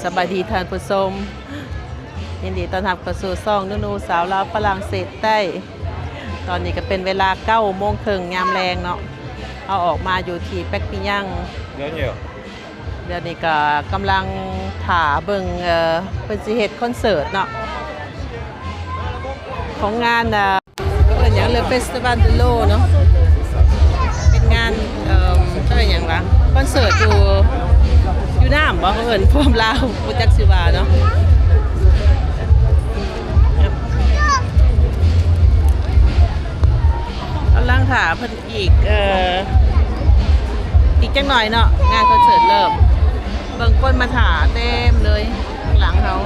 ສະບາຍດີທ່ານຜູ້ຊົມ, ຍິນດີຕ້ອນຮັບເຂົ້າສູ່ຊ່ອງນູນູສາວລາວຝຣັ່ງເສດໃຕ້. ຕອນນີ້ກໍເປັນເວລາເກົ້າໂມງເຄິ່ງຍາມແລງເນາະ, ເຮົາອອກມາຢູ່ທີ່ແປັກປີຍັງ. ດຽວນີ້ກໍກຳລັງຖ້າເບິ່ງ ເອີ ເພິ່ນຊິເຮັດຄອນເສີດເນາະ ຂອງງານ ເອີ ເອີ້ນຫຍັງ ເລີ ເຟສຕິວັນເດໂລເນາະ, ເປັນງານ ເອີ ເອີ້ນຫຍັງວະ ຄອນເສີດຢູ່ ຢູ່ນ້ຳບໍ ເຂົາເອີ້ນພວມລາວ ບໍ່ຈັກຊິວ່າເນາະ. ກຳລັງຖ້າເພິ່ນ ອີກ ເອີ ອີກຈັກໜ່ອຍເນາະ ງານຄອນເສີດເລີ່ມ. ເບິ່ງຄົນມາຖ້າເຕັມເລີຍ ຂ້າງຫຼັງເຮົາ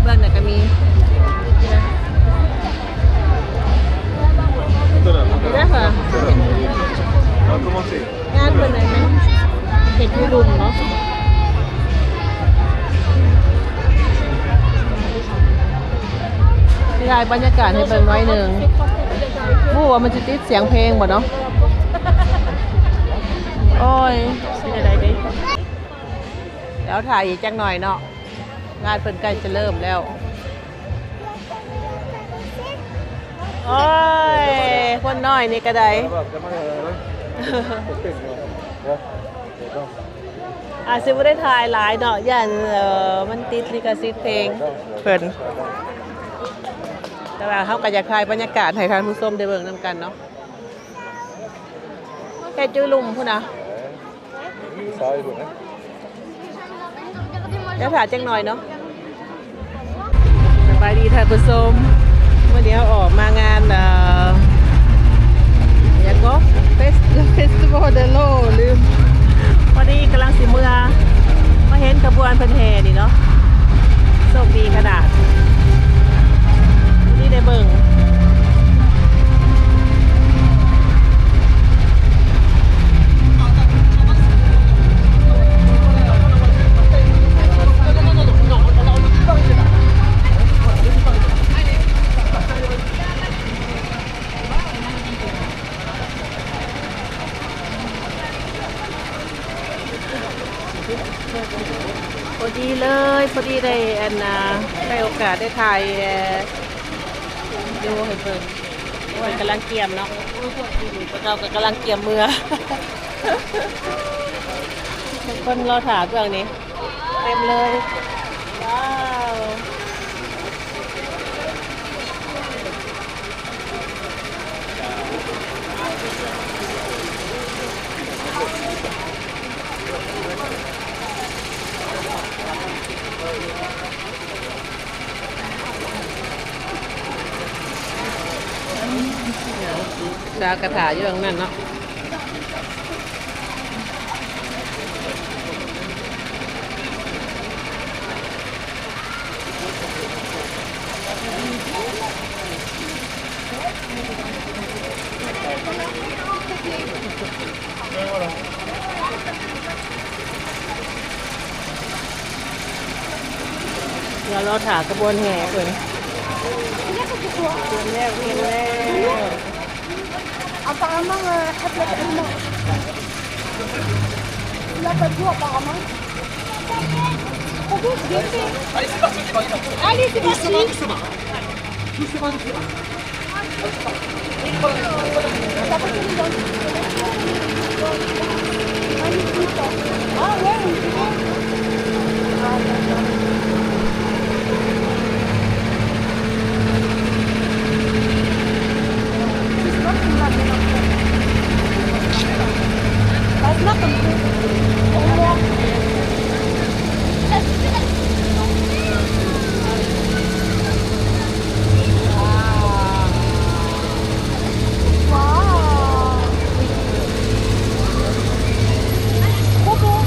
ເບື້ອງນັ້ນກໍມີ. ນີ້ນະ ນີ້ນະ ງານເພິ່ນນັ້ນແມ່ນເຮັດຢູ່ລຸ່ມເນາະ. ຊິຖ່າຍບັນຍາກາດໃຫ້ເບິ່ງໜ້ອຍໜຶ່ງ. ບໍ່ຮູ້ວ່າມັນຊິຕິດສຽງເພງບໍ່ເນາະ. ໂອ້ຍ ເປັນຈັ່ງໃດເດ? ແລ້ວຖ້າອີກຈັກໜ່ອຍເນາະ, ງານເພິ່ນໃກ້ຈະເລີ່ມແລ້ວ. ໂອ້ຍ ຄົນນ້ອຍນີ້ກໍໄດ້. ອາດຊິບໍ່ໄດ້ຖ່າຍຫຼາຍເນາະ ຢ້ານ ເອີ ມັນຕິດລິຂະສິດເພງເພິ່ນ, ແຕ່ວ່າເຮົາກໍຢາກຖ່າຍບັນຍາກາດໃຫ້ທ່ານຜູ້ຊົມໄດ້ເບິ່ງນຳກັນເນາະ. ເຮັດຢູ່ລຸ່ມພຸ້ນນະ. ດຽວຖ້າຈັກໜ່ອຍເນາະ. ສະບາຍດີທ່ານຜູ້ຊົມ, ມື້ນີ້ເຮົາອອກມາງານ ເອີ ຫຍັງກໍ ເຟສ ເຟສຕິວັນເດໂລ ລືມ. ພໍດີກຳລັງຊິເມືອ ມາເຫັນຂະບວນເພິ່ນແຫ່ນີ້ເນາະ, ໂຊກດີຂະໜາດ ມື້ນີ້ໄດ້ເບິ່ງ. ພໍດີເລີຍ, ພໍດີໄດ້ ອັນນ່າ ໄດ້ໂອກາດໄດ້ຖ່າຍ ເອີ ວິດີໂອໃຫ້ເບິ່ງ. ເພິ່ນກຳລັງກຽມເນາະ, ພວກເຮົາກໍກຳລັງກຽມເມືອ. ຄົນລໍຖ້າເບື້ອງນີ້ເຕັມເລີຍ. ວ້າວ. ສາວກະຖາຢູ່ທາງນັ້ນເນາະ. ດຽວລໍຖ້າຂະບວນແຫ່ເພິ່ນ. ກຽມແລ້ວ ກຽມແລ້ວ. Apparemment, euh, elle pleure tellement. Tu l'as pas vu, apparemment. Allez, c'est parti, on y va, on y va. Allez, c'est parti. Doucement, doucement. Doucement, doucement. Trop beau.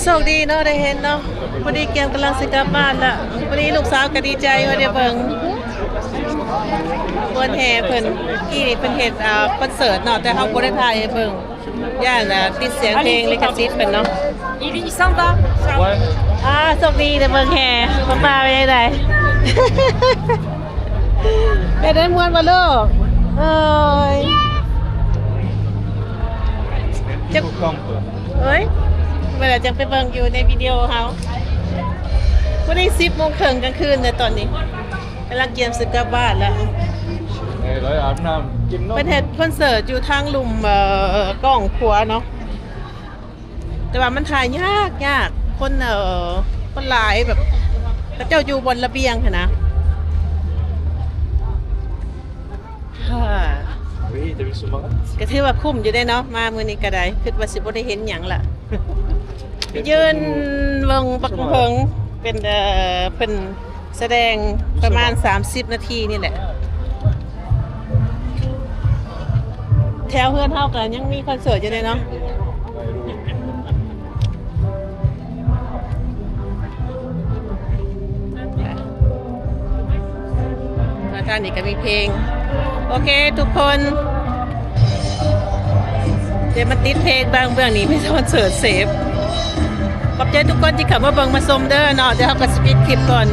ໂຊກດີເນາະ ໄດ້ເຫັນເນາະ. ພໍດີກຽມກຳລັງຊິກັບບ້ານລະ ພໍດີລູກສາວກໍດີໃຈວ່າໄດ້ເບິ່ງ ເພິ່ນແຫ່ເພິ່ນ ກີ້ນີ້ເພິ່ນເຮັດ ອ່າ ຄອນເສີດເນາະ ແຕ່ເຮົາບໍ່ໄດ້ຖ່າຍໃຫ້ເບິ່ງ ຢ້ານ ອ່າ ຕິດສຽງເພງລິຂະສິດເພິ່ນເນາະ. ອ່າ ໂຊກດີໄດ້ເບິ່ງແຫ່ ປ້າໆ ເປັນຈັ່ງໃດ? ເປັນໄດ້ ມ່ວນບໍ່ລູກ? ເອີຍ ຈັກ ເອີຍ ເວລາຈັ່ງໄປເບິ່ງຢູ່ໃນວິດີໂອເຮົາ. ມື້ນີ້ສິບໂມງເຄິ່ງກາງຄືນແລ້ວ ຕອນນີ້ກຳລັງກຽມຊິກັບບ້ານແລ້ວ. ເອີຍ ອາບນ້ຳກິນນົມ. ເພິ່ນເຮັດຄອນເສີດຢູ່ທາງລຸ່ມ ເອີ ກ້ອງຂົວເນາະ. ແຕ່ວ່າມັນຖ່າຍຍາກ ຍາກ ຄົນ ເອີ ຄົນຫຼາຍ ແບບເຂົາເຈົ້າຢູ່ບ່ອນລະບຽງຫັ້ນນະ. ກະຖືວ່າຄຸ້ມຢູ່ເດ້ເນາະ ມາມື້ນີ້ກະໄດ້ ຄິດວ່າຊິບໍ່ໄດ້ເຫັນຫຍັງລະ. ໄປຢືນເບິ່ງບັກເພິງ ເປັນ ເອີ ເພິ່ນ ສະແດງປະມານສາມສິບນາທີນີ້ແຫຼະ. ແຖວເຮືອນເຮົາກໍຍັງມີຄອນເສີດຢູ່ເດ້ເນາະ. ທາງນີ້ກໍມີເພງ. ໂອເຄທຸກຄົນ ດຽວມາຕິດເພງບາງເບື້ອງນີ້ ມີຄອນເສີດເສບ. ຂອບໃຈທຸກຄົນທີ່ເຂົ້າມາເບິ່ງມາຊົມເດີເນາະ. ດຽວເຮົາກໍຊິປິດຄລິບກ່ອນ.